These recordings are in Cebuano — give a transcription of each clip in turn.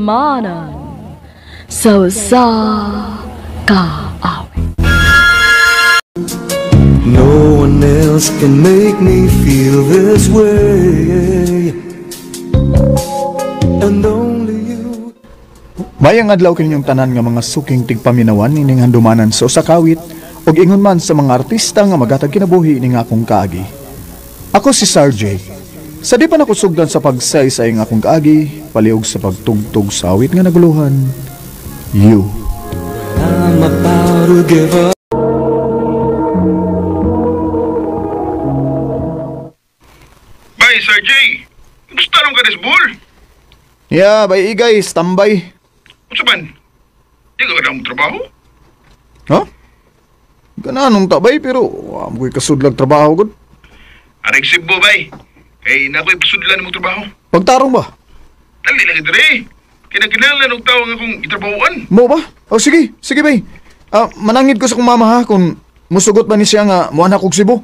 Handumanan sa usa ka awit. No one else can make me feel this way. And only you. Mayang adlaw kaninyong tanan nga mga suking tigpaminawan ining handumanan sa usa ka awit ug ingon man sa mga artista nga magatag kinabuhi ning akong kaagi. Ako si Sir J. Sa di pa nakusugdan sa pagsaysay ng akong kaagi, paliog sa pagtugtog sa awit nga naguluhan, You. I'm about to give up. Bye, Sir J. Gusto nung ka Bull? Yeah, bye igay, standby. Unsa man? Di ka na mo trabaho? Ha? Gananong tabay pero wa mo ko'y kasudlag trabaho gud. Aring Cebu, bay. Kay na ko'y pasudlan mo trabaho. Pagtarong ba? Dali lang dire. Kinakinahanglan og tawo nga akong itrabahoan. Mo ba? O sige, sige bay. Manangid ko sa kong mama ha kung musugot ba ni siya nga muanak og Cebu.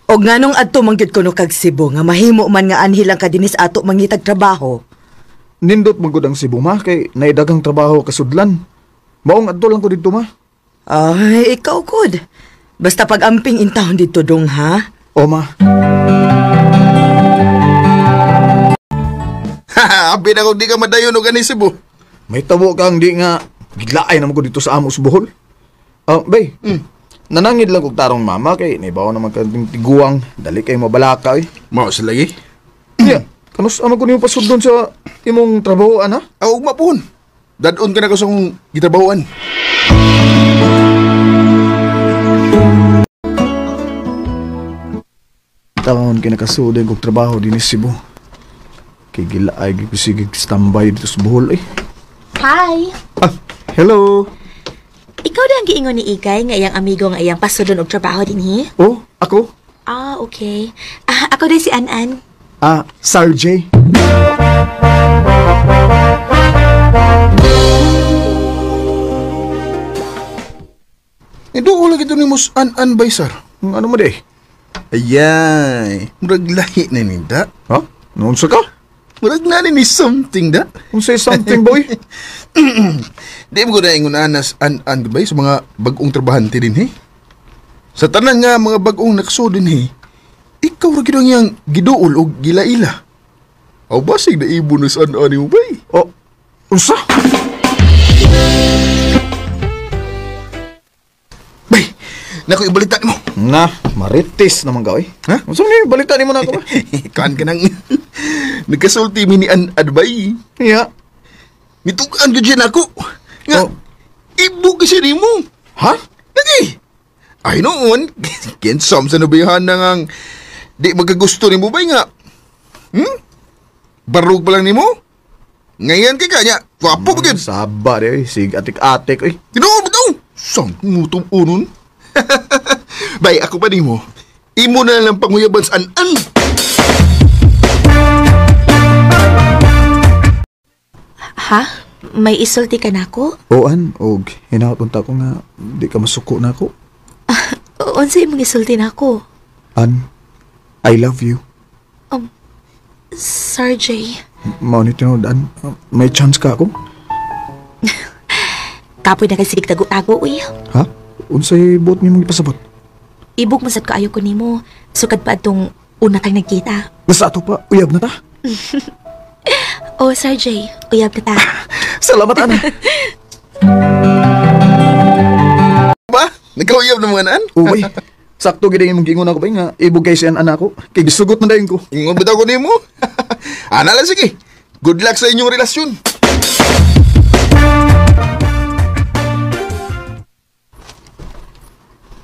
Og nganong adto man gyud kuno kag Cebu nga mahimo man nga anhi lang ka dinis ato mangitag trabaho. Nindot man gud ang Cebu ma kay naidagang trabaho kasudlan. Maong adto lang ko didto ma. Ay, ikaw gud. Basta pag-amping in town dito dong ha. O ma. Abi na kung di ka madayon og ani Cebu. May tabo kang di nga gidlaay naman ko dito sa amo sa Bohol. Bay. Nanangid lang kog tarong mama kay naibaw naman ka tiguang dali kay mabalaka eh. Mao sa lagi. Yeah. Kanus ama ko nimo pasudlon sa imong trabaho ana? Aw ugma pohon. Dadon ka na ko sa akong gitrabahoan. Taon kinakasuod kog trabaho dinhi sa Cebu. Kay gilaay gyud ko sige standby dito sa Bohol eh. Hi! Ah, hello. Ikaw na ang giingon ni Igay nga iyang amigo nga iyang pasudlon og trabaho dinhi? Oh, ako? Ah, okay. Ah, ako din si An-An. Ah, Sir J. Eh, doon lagi ito ni Mus An-An bay, sir. Ano mo di? Ayay, murag lahi na ni da. Ha? Noon sa ka? Murag na ni something da. Unsay something boy? Di mo ko na ingon anas An-An bay sa mga bag-ong trabahante din he. Sa tanan nga mga bag-ong nakasud din he. Ikaw ra gid ang iyang giduol og gilaila. Aw basig na ibo na sa An-An nimo bay. Oh, unsa? Bay, nako ibalita nimo. Na, maritis naman ka, oy. Ha? Unsa man yung balita nimo na ako ba? Kaan ka nang nagkasulti mi ni An-An bay. Yeah. Nitukaan ko dyan ako. Nga, Oh. ibo kasi nimo. Ha? Lagi. Ay noon, kinsam sa nabihan na ngang di magkagusto nimo bay nga. Barog pa lang nimo? Ngayon kay kanya, gwapo ba gyud? Saba di, oy. Sig atik-atik, oy. Tinuod ba daw? Sang ngutong unon? Bay, ako pa nimo. Imo na lang panguyaban sa an-an. Ha? May isulti ka nako? Oan, og hinaot unta ko nga di ka masuko na ako. Unsa imong isulti nako? An, I love you. Sir J. Mao ni tinuod, An. May chance ka ako? Kapoy na kay sige tago-tago uy. Ha? Unsay buot nimong ipasabot? Ibog man sad kaayo ko nimo. Sukad pa atong una tang nagkita. Basta ato pa, uyab na ta. Oh, Sir J, uyab na ta. Salamat, Ana. Ba? Nagkauyab na mga naan? Uy, sakto gid imong giingon ako ba nga ibog kay si An-An ako. Kay gisugot man dayon ko. Ingon ba daw ko nimo? Ana lang sige. Good luck sa inyong relasyon.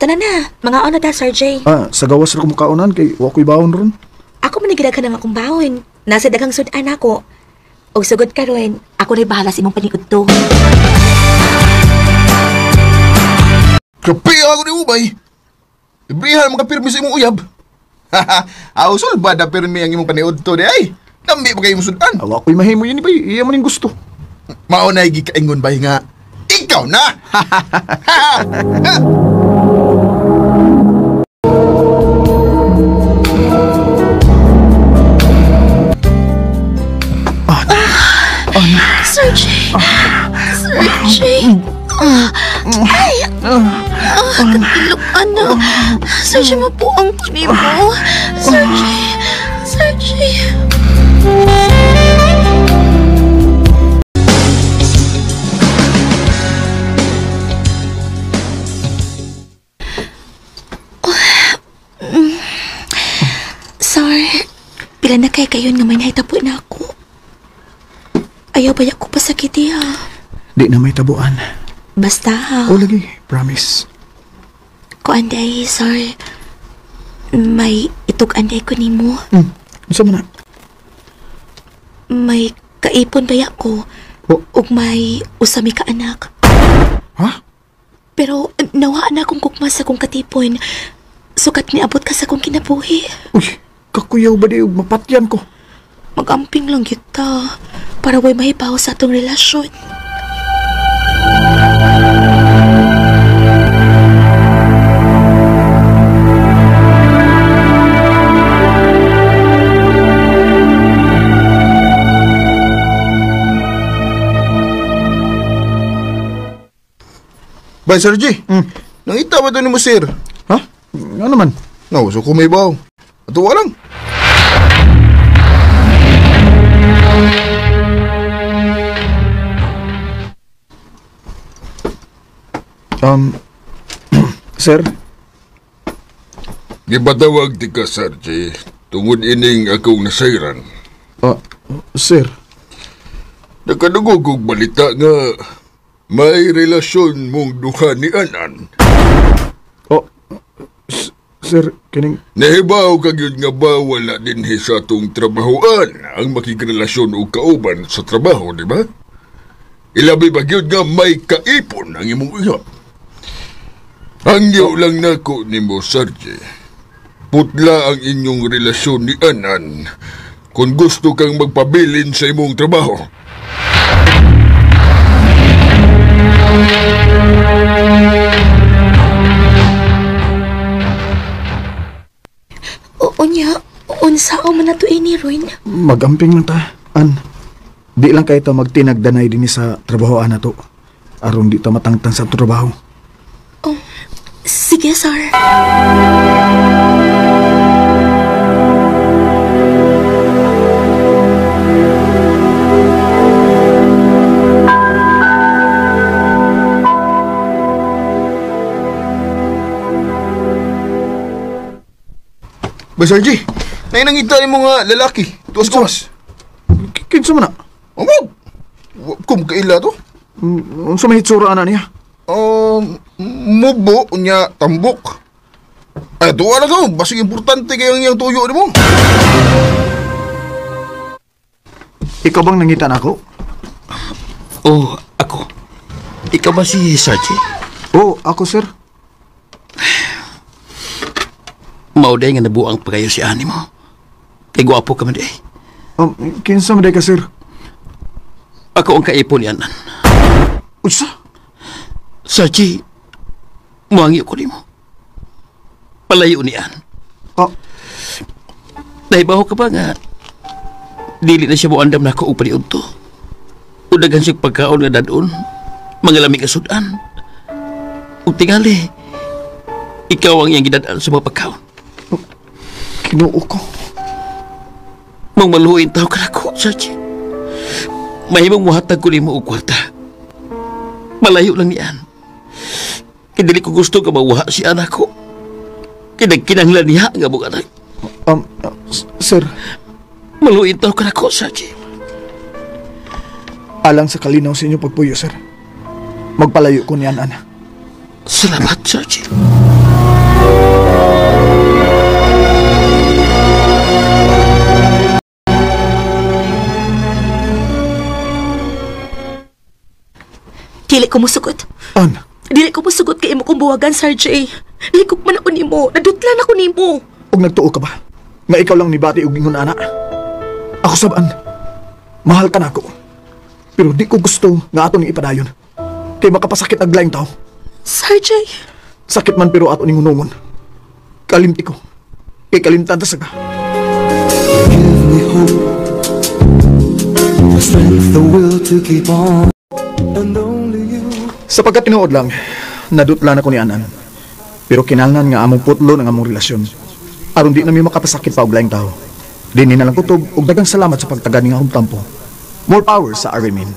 Tana na, mga ona ta, Sir J. Ah, sa gawas ra ko mukaunan kay wa ko'y baon ron. Ako man nagidaghan ang akong baon. Nasa daghang sudan ako. Og sugod karon, ako na'y bahala sa imong paniudto. Grabe ako ni Ubay. Librihan mo ka pirmi sa imong uyab. Aw, sulba na pirmi ang imong paniudto di ay. Lambi pa kayo imong sudan. Awa ko'y mahimo yun bay. Iya man yung gusto. Mao na gikaingon bay nga. Ikaw na! Katilok, ano. Sir Jay, mapuang ko ni mo. Sir Jay, Sir Jay. Sir, pila na kay kayon nga may nahitabo na ako. Ayaw ba ko pasakiti ha? Di na may tabuan. Basta ha? O lagi, promise. Kuan day, sir. May itug-anday ko nimo. Unsa man na? May kaipon baya ko. Oh. Ug may usa mi ka anak. Ha? Pero nawaan na akong kukma sa akong katipon. Sukat niabot ka sa akong kinabuhi. Uy, kakuyaw ba di og mapatyan ko? Magamping lang kita para way mahibaw sa atong relasyon. Bye, Sir G. Nangita ba ito ni mo, sir? Ha? Ano man? No, so kumibaw. Ato lang. Sir? Gipatawag ti ka, Sir G. Tungod ining akong nasayran. Sir? Nakadugog kong balita nga may relasyon mong duha ni Anan. Oh, sir, kining... Nahibaw ka gyud nga ba wala din sa atong trabahoan ang makigrelasyon o kauban sa trabaho, di ba? Ilabi ba gyud nga may kaipon ang imong uyab? Hangyo lang nako nimo, Sir G. Putla ang inyong relasyon ni Anan kung gusto kang magpabilin sa imong trabaho. Oo niya, unsa man na to ini, Ron? Magamping lang ta, An. Di lang kayo magtinagdanay din sa trabahoan na to. Aron di ta matangtang sa trabaho. Oh, sige, sir. Ba, Sir G, nainangita ni mga lalaki. Tuwas-tuwas. Kinsa man na? Amog! Kung kaila to? Unsa may hitsura ana niya? Mubo niya tambok. Ay, tuwa na to. Basig importante kayong iyang tuyo ni mo. Ikaw bang nangita na ako? Oh, ako. Ikaw ba si Sir G? Oh, ako, sir. Mauday nga nabuang pa kayo si ani mo. Kay gwapo ka man di. Kinsa man di ka, sir? Ako ang kaipon ni Anan. Unsa? Sir G, muangi ko nimo. Palayo ni An. Oh. Nahibaw ka ba nga dili na siya muandam na ako og paniudto to. Udagan siya pagkaon nga dadon, mga lami nga sudan. Ug tingali, ikaw ang iyang gidadaan sa mga pagkaon. Kinuo ko. Mang maluhin tao ka na ko, Sir G. Mahimong muhatag ko nimo og kwarta. Malayo lang niyan. Kaya dili ko gusto ka mawuha si anak ko. Kaya nagkinahanglan niya nga mong anak. Sir. Maluhin tao ka na ko, Sir G. Alang sa kalinaw sa inyong pagpuyo, sir. Magpalayo ko niyan, ana. Salamat, Sir G. Dili ko musugot. An? Dili ko musugot kay imo kong buwagan, Sir J. Likog man ako nimo. Nadutlan ako nimo. Og nagtuo ka ba? Nga ikaw lang nibati og ingon ana. Ako sab-an. Mahal ka na ako. Pero di ko gusto nga ato ning ipadayon. Kay makapasakit ang laing tao. Sir J. Sakit man pero ato ning hunungon. Kalimti ko. Kay kalimtan ta sa ka. Give me hope, the strength, the will to keep on. And only you. Sapagkat tinuod lang, Nadutla na ko ni Anan. Pero kinahanglan nga among putlo ng among relasyon. Aron di nami makapasakit pa og laing tao. Dinhi na lang kutob ug daghang salamat sa pagtagad ning akong tampo. More power sa RMN.